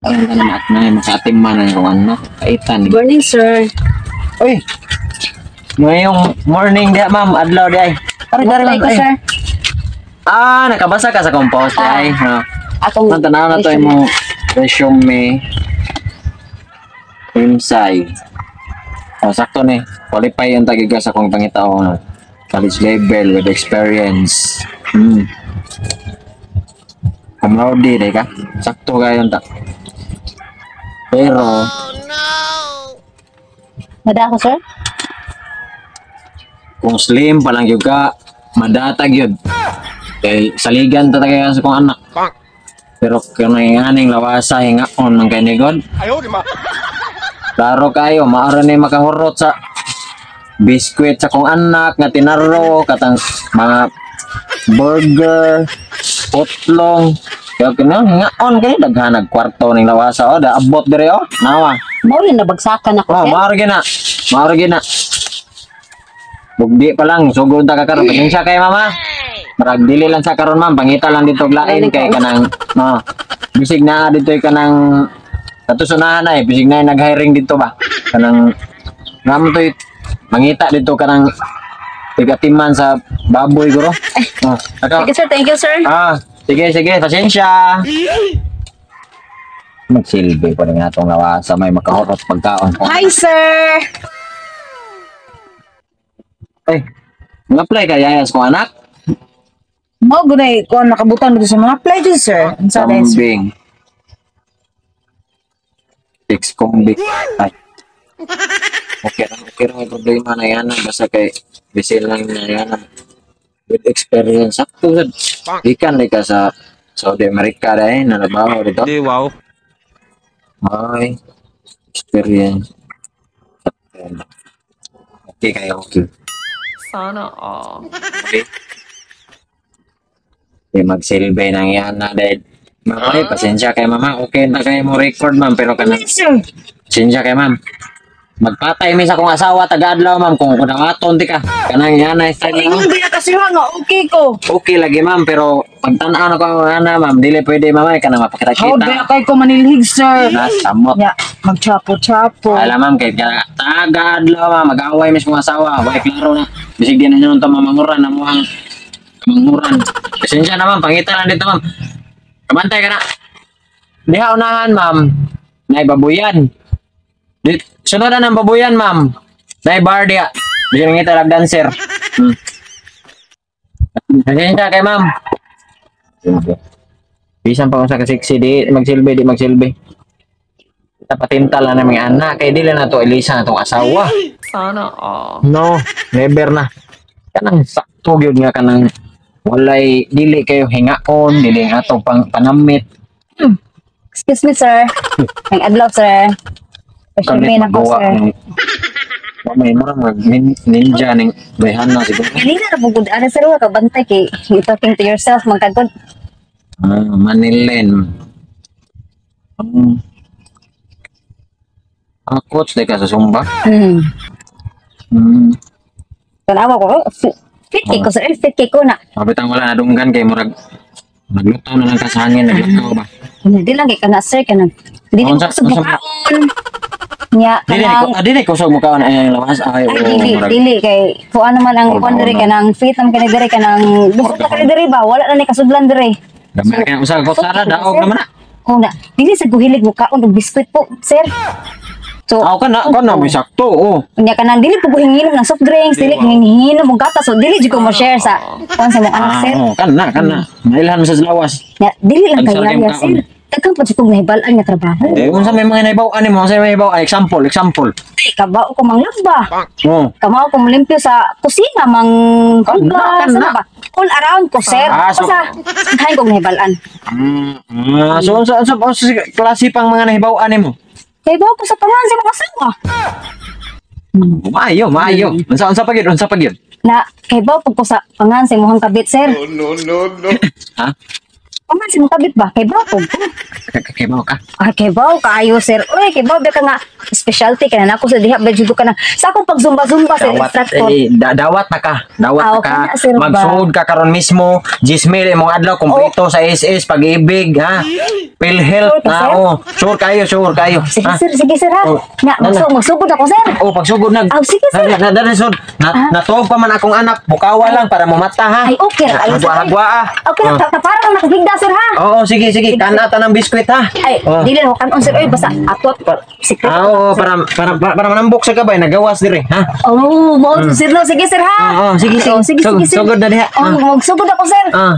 Ang anak na makatiman ang akong anak. Kaitan. Morning, sir. Uy! Ngayong morning diha, ma'am. Adlaw di ay. Ari, dari, Apply ma'am. ko, Ay. sir. Ah, nakabasa ka sa compost di ay. No. Akong Ma'am, tanaw na to imong resume. Website. Oh, sakto ni. Qualify ang tagig ka sa akong pangitao. No? College level with experience. Cum laude, di ka? Sakto kayo ta. Pero, Mada ako, sir? Kung slim pa lang yun ka, madatag yun. Kay saligan ta tagay sa kong anak. Pero kung nanginganing lawasa, hingaon ng kainigod. Klaro kayo, maara ni makahurot sa biskwit sa kong anak nga tinaro, katang mga burger, putlong. Kaya kina hingaon kay daghan kwarto ning lawasa oh, da abot dire oh. Nawa. Mao rin nabagsakan ako, Oh, sir. maaro gina. Maaro gina. Bugdi pa lang, sugod ta ka karon. Pasensya kay mama. Marag dili lang sa karon, ma'am, pangita lang dito og lain kay kanang no. Bisig na dito kanang katusunahan ay bisig na nag-hiring dito ba. Kanang namo to'y mangita dito kanang tigatiman sa baboy guro. Oh, ikaw. Sige, sir. Thank you, sir. Ah, sige, sige, pasensya. Magsilbi pa rin atong lawasa may makahurot pagkaon. Hi, sir! Ay, mag-apply ka yayas ko anak? Mao gunay ko nakabutan dito sa mga apply dyan, sir. Unsa dahil, sir? Kambing. Six convict. Ay. Okay lang yung problema na yan. Basta kay bisil lang na yan. With experience. Sakto sad. Ikan di ka sa Saudi America dahil nanabaho dito. Di, wow. Ay. Experience. Okay kayo, okay. Sana all. Okay. Di magsilbi nang yan na dahil ma'am, ay, pasensya kay mama. Okay na kayo mo record, ma'am, pero kanang Sir, pasensya kay ma'am. Magpatay mi sa akong asawa taga-adlaw, ma'am, kung kudangaton ti ka. Kanang yan na style ingon na. ba kasi nga okay ko. Okay lagi, ma'am, pero pagtan-aw na ko ana, ma'am, dili pwede, ma'am, ay kanang How mapakita-kita. ba kay ko manilhig, sir? Na samot. Nya, magchapo-chapo. Alam, ma'am, kay taga-adlaw, ma'am, mag-away mis kong asawa. Way klaro na. Bisig di na nyo ito mamanguran na muhang kamanguran. Pasensya na, ma'am, pangita lang dito, ma'am. Kabantay ka na. Diha unahan, ma'am. Nay babuyan. Di, sunod na ng babuyan, ma'am. Nay bar diha. Bisig nangita lag dancer. Pasensya kay ma'am. Bisan pa kung sa kasiksi, di magsilbi, di magsilbi. Patintal na ng mga anak, kay dili na to ilisa na tong asawa. Sana all. No, never na. Kanang sakto gyud nga kanang walay dili kayo hingaon, dili nga atong pang panamit. Excuse me, sir. Ang adlaw, sir. Resume na ko, magawa sir. Wa may mura mag ninja ning bayhana siguro. Kanina na pugod. Ano, sir, wala ka bantay kay you talking to yourself, magkagod. Ah, Manilin. Ah, coach di ka sa Zumba? Hmm. Tanawa ko, oh, fit kay ko, sir. Fit kay ko na. Mabitang wala nadunggan kay murag naglutaw na lang ka sa hangin, naglutaw ba? Hindi lang kay kana, sir, kanang dili ko kusog mukaon. Nya Dili kanang ko, ah, dili ko sa mukaon ay lawas ay Ay, oo, dili, murag dili kay kung ano man ang Orga, kuan diri orga. Kanang fit ang kani diri kanang busog na kani diri ba, wala na ni kasudlan diri. Gamay kay usa ka kutsara, daog naman na. Oh na, dili sa guhilig mo kaon og biskwit po, sir. So, Aw kana may sakto oh. Unya kanang dili po ko hinginom ng soft drinks, dili ko hinginom og gatas, so dili jud ko mo share sa kuan sa mong anak, Ah, sir. oh, kana kana. Mailhan mo sa lawas. Nya dili lang Ang kay sarap yaya, yung sir. Daghan pa jud kong nahibal-an nga trabaho. Eh, unsa may mga nahibaw ani mo, unsa may nahibaw? Example, example. Ay, kabao ko manglaba. Oh. Kamao ko molimpyo sa kusina, mang Kana, hugas, kana. ano ba? All around ko, sir. Ah, so- Basta, daghan kong nahibal-an. Ah, so unsa klase pang mga nahibaw ani mo? Kay ko sa pangalan sa mga asawa. Maayo, maayo. Unsa pa gyud, unsa pa gyud? Na kay ba ko sa pangalan sa imong kabit, sir. Ha? Pangalan sa imong kabit ba? Kay ba ko? Kay mo ka. Ah, kay ba kaayo, sir. Uy, kay ba ka nga specialty kay na ako sa diha ba jud ko kana sa akong pagzumba-zumba sir, Dawat, instructor. eh, dawat na ka. Dawat Ah, na okay ka. na, sir, ba? Magsuod ka karon mismo. Gismail imong adlaw kompleto sa SS Pag-ibig, ha. PhilHealth Sure ka, na sir? oh. Sure kayo, sure kayo. Sige Ha? sir, sige sir ha. Oh. Na, Na, na. magsugod ako, sir. Oh, pagsugod na. Ah, sige, sir. Na, na, na, sir. Na, natuog pa man akong anak. Bukawa lang para mamata, ha. Ay, okay. Ay, sir. Hagwa, hagwa, ah. Okay, Oh. para kang nakahigda, sir, ha. Oo, sige, sige. Kanata ng biskwit, ha. Ay, Oh. dili na ko kanon, sir. Oy, basta ato secret. Ah, oo, para manambok sa kabay, nagawas dire, ha. Oh, mo sir, no. Sige, sir, ha. Oo, sige, sige. Oh, sige, sige, sir. Sugod na diha. Oh, magsugod ako, sir. Ah.